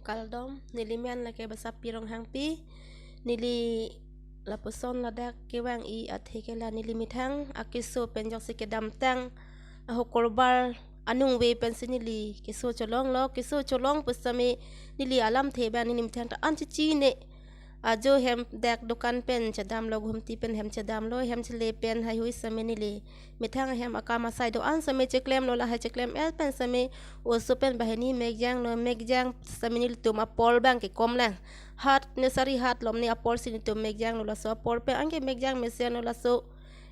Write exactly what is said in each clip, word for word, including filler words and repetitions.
Kardom, neli men lake Basapi Ronghangpi, neli lapuson ladak kevang-i athe ke la neli methang akeso pen jongsi kedamtang ahokorbar anung ve pensi neli keso cholonglo, keso cholong pusitame neli alamthe abang neli methang ta an chechine. Ajo hem dak dukan pen chedamlo, gumti pen hem chedamlo, hem chele pen haihui sitame neli methang hem akam asai do-an sitame cheklemlo, lahai cheklem-et pen sitame oso pen banghini mekjanglo, mekjang sitame nelitum apor abang ke komlang. Hat ne sari hat lom ne apor si nelitum mekjanglo, laso apor pen anke mekjang mesenlo, laso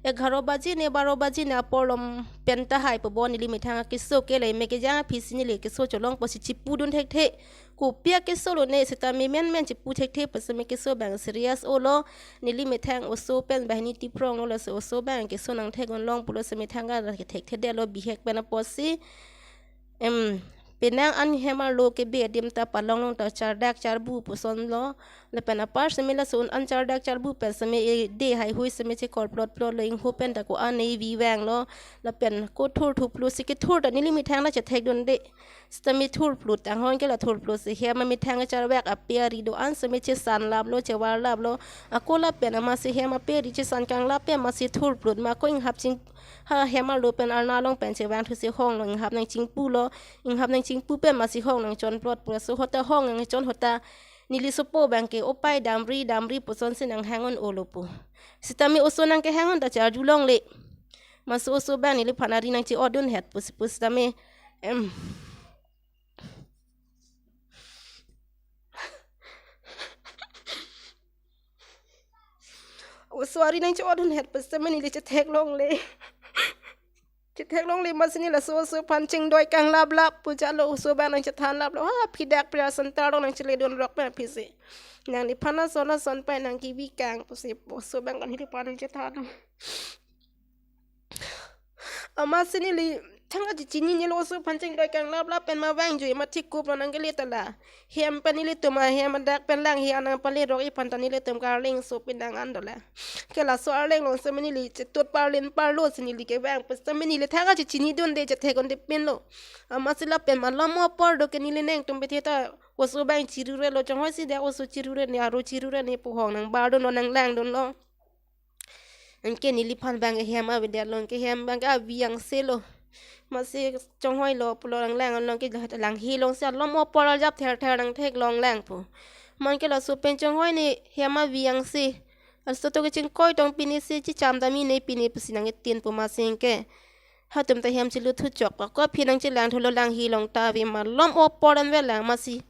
egharo baji ne baro baji ne apor lom pen tahai pu bo neli methang akeso ke le mekjang aphi si neli keso cholong pusi chepudun thekthe. Kopi akeso lo ne sitame menmen chepu thekthe pusitame keso abang serious olo. Neli methang oso pen banghini tipronglo, laso oso abang keso nangthek-un long pulo sitame methang ga ke thekthedetlo bihek pen apotsi. Em, penang an hem arlo kebe adim ta palong long ta chardak charbu pusonlo. Lapen apar sitame laso un an chardak charbu pen sitame e de haihui sitame chekor plot plotlo, ingho pen ta ko-an ne vi vanglo. Lapen ko thur thuplu si kethur ta neli methang la chethekdunde. Sitame thurplut anghon ke la thurplut si hem amethang charvek ape ari do-an sitame chesanlaplo, chevarlaplo. Ako lapen amatsi hem ape ari chesan kanglap pen amatsi thurplut ma ko inghap ching ha hem arlo pen arna along pen chevangthu si hong nang inghap nangchingpulo, inghap nangchingpu pen amatsi hong nangchonplot pu laso hota hong nangchon hota neli sopo abang ke opai damri damri pusonsi nanghang-un olo pu. Sitame oso nangkehang-un ta charju longle. Maso oso abang neliphan ari nangche-otdunhet pusi pusitame, em, oso ari nangche-otdunhet pusitame neli chethek longle. Chethek longle amatsi neli laso oso aphan chingdoi kanglaplap pu jalo, oso abang nangchethanlaplo. Ha, aphi dak prayer center along nangcheledun rok pen aphi si. Nangliphan lason lason pai nangkevi kang pusi oso abang neliphan nangchethan. Amatsi neli thang aji chini neli oso aphan chingdoi kanglaplap pen ma vangjui ma thik kuplo nangkele ta la. Hem pen nelitum ahem adak pen langhi an nangpale rok-i aphan ta nelitum karleng so pen nang an dola. Ke laso arleng long sitame neli chetut parlin parlo si neli kevang pusitame neli thang aji chinidunde chethek-unde pinlo. Amatsi lapen malom apor do ke neli nangtum pethe ta oso abang chirurelo, chonghoi si dak oso chirure ne, aro chirure ne pu hong nangbardunlo, nanglangdunlo. Anke neliphan abang ke hem avedetlo, anke hem abang ke avi angse lo. Amatsi chonghoilo pulo nanglang along ke langhi long si alom apor arjap therther nangtheklong lang pu. Anke laso pen chonghoi ne hem avi angse. Laso to ke chingkoi tong pine si chicham dam-i ne pine pusi nangketin pu amatsi anke. Hatum ta hem chilut thuchok pa ko aphi nangchelangthulo, langhi long ta ave malom apor anve lang amatsi.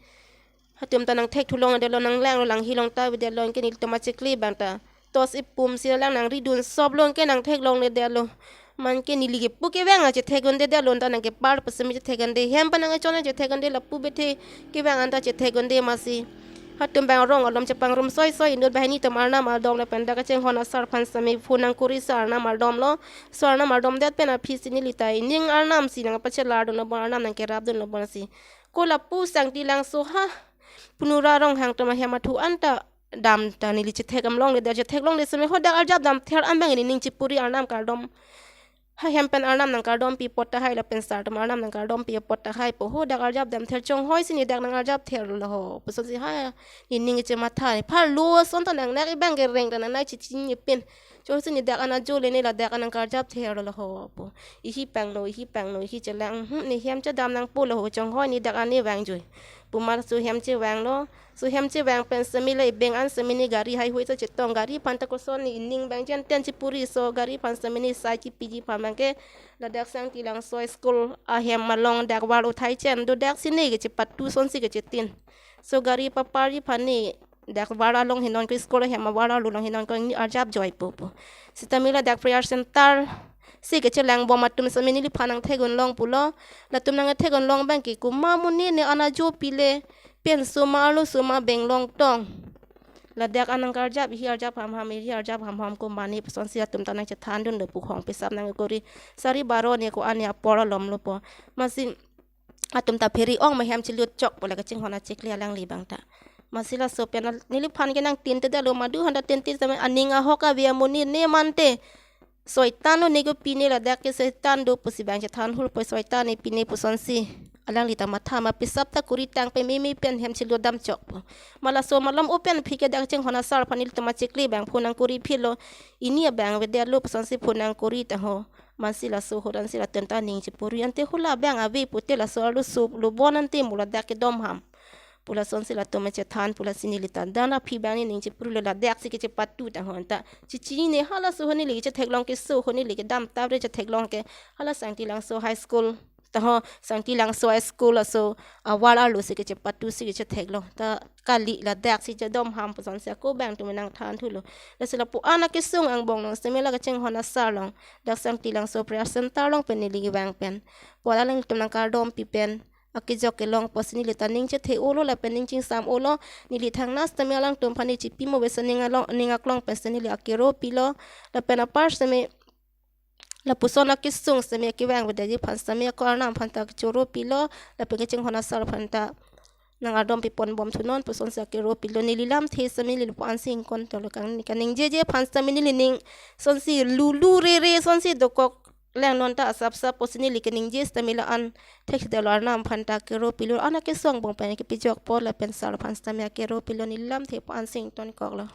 Hatum ta nangthekthulongledetlo, nanglanglo, langhi long ta avedetlo, anke nelitum achekli abang ta tos ipum si lang nangridun soplo, anke nangtheklongledetlo. Anke neli kepu kevang achethek-undedetlo, ta nangkepar pusitame chethek-unde, hem pen nangchon chethek-unde, lapu bethe kevang anta chethek-unde amatsi. Hatum abang rong alom chepangrum soisoi, inut banghini atum arnam ardom lapen dak kachinghon asar aphan sitame phone nangkuri si arnam ardomlo. So arnam ardomdet pen aphi si neli ta ining arnam si nangpachelardunlo bon, arnam nangkerapdunlo bon si. Ko lapu Sangti Langso ha, Punura Ronghang atum ahem athu anta dam ta neli chethek-am longledet, chetheklongdet sitame ho dak arjap damther an abang neli ning chipuri arnam kardom. Ha hem pen arnam nangkardompi apot tahai lapen sar atum arnam nangkardompi apot tahai pu ho dak arjap damther, chonghoi si ne dak nangarjaptherlo ho pusonsi ha nening chematha ne pharlo ason ta nangnak, abang kereng ta nangnai chichin ne pin. Chonghoi si ne dak an ajo le ne ladak an nangkarjaptherlo ho pu. Ihi pangno, ihi pangno, ihi chelang, hmm, ne hem chedam nangpulo ho, chonghoi ne dak an ne vangjui pu ma laso hem chevanglo. So hem chevang pen sitame la ibeng an sitame ne gari haihui ta chetong, gari aphan ta koson ne ining abang jen ten chipuri, so gari aphan sitame ne sai kipiji aphan abang ke ladak Sangti Langso school ahem along dak war uthai chen do, dak si ne kechepatu sonsi kechetin. So gari paparji aphan ne dak war along hinon ko, school ahem war along hinon ko arjap joi pu pu. Sitame ladak prayer center si kechelangbom atum sitame neliphan nangthek-un long pulo. Latum nangthek-un long abang ke komat amonit ne an ajo pile penso ma arloso ma benglong tong. Ladak an nangkarjap, ihi arjap hamham, ihi arjap hamham ko mane pusonsi atum ta nangchethandunlo pu, hong pesap nangkuri. Sari baro ne ko-an ne apor alomlo pu. Amatsi atum ta phiri ong ma hem chilut chok pu la kachinghon achekli alangli abang ta. Amatsi laso pen neliphan ke nangtintedetlo, madu handa tintin sitame aning ahok ave amonit ne mante. Soitan lo ne ko pine, ladak ke soitan do pusi abang chethan hul pu, soitan ne pine pusonsi Alangli ta matha ma pisap ta kuri tang pememe pen hem chilodam chokpo. Ma laso malom open phi ke dak chinghon asar aphan nelitum achikli abang phone nangkuri philo. Ini abang avedetlo pusonsi phone nangkuri ta ho. Mansi laso horan si latum ta ning chipuri ante hula abang ave pute laso arloso lobon ante mo ladak kedom ham pu lasonsi latum chethan pu lasi neli ta dan aphi abang nening chipuri lo ladak si kechepatu ta ho anta. Chichinine halaso ho neli chetheklong keso ho neli kedam tap re chetheklong ke hala Sangti Langso High School ta ho, Sangti Langso High School aso awal arlo si kechepatu si kechetheklong ta kali ladak si chedom ham pusonsi ako abang atum nangthan thulo. Lasi lapu-an akesung angbong nang sitame la kachinghon asar along dak Sangti Langso Prayer Center along pen neli kevang pen pu alangtum nangkardom pi pen akejok kelongpo si neli ta ning chethe-olo lapen ning chingsam-olo. Neli thangnas tame alangtum aphan ne chipi mo besa ning along ning aklong pen si neli akero pilo. Lapen apar sitame lapuson akesung sitame kevang avedetji aphan sitame ako Arnam aphan ta kechoro pilo. Lapen kachinghon asar aphan ta nangardom pipon bom thunon pusonsi akero pilo. Neli lamthe sitame neli lapu-an si ingkon tolo kang neli kaningjeje aphan sitame neli ning sonsi lulu rere sonsi dokok langnon ta asap sap pusi neli kaningje sitame la-an thekthedetlo. Arnam aphan ta kero pilo, an akesung angbong pen kepijokpo lapen sar aphan sitame akero pilo. Neli lamthe pu-an si ingtonkoklo.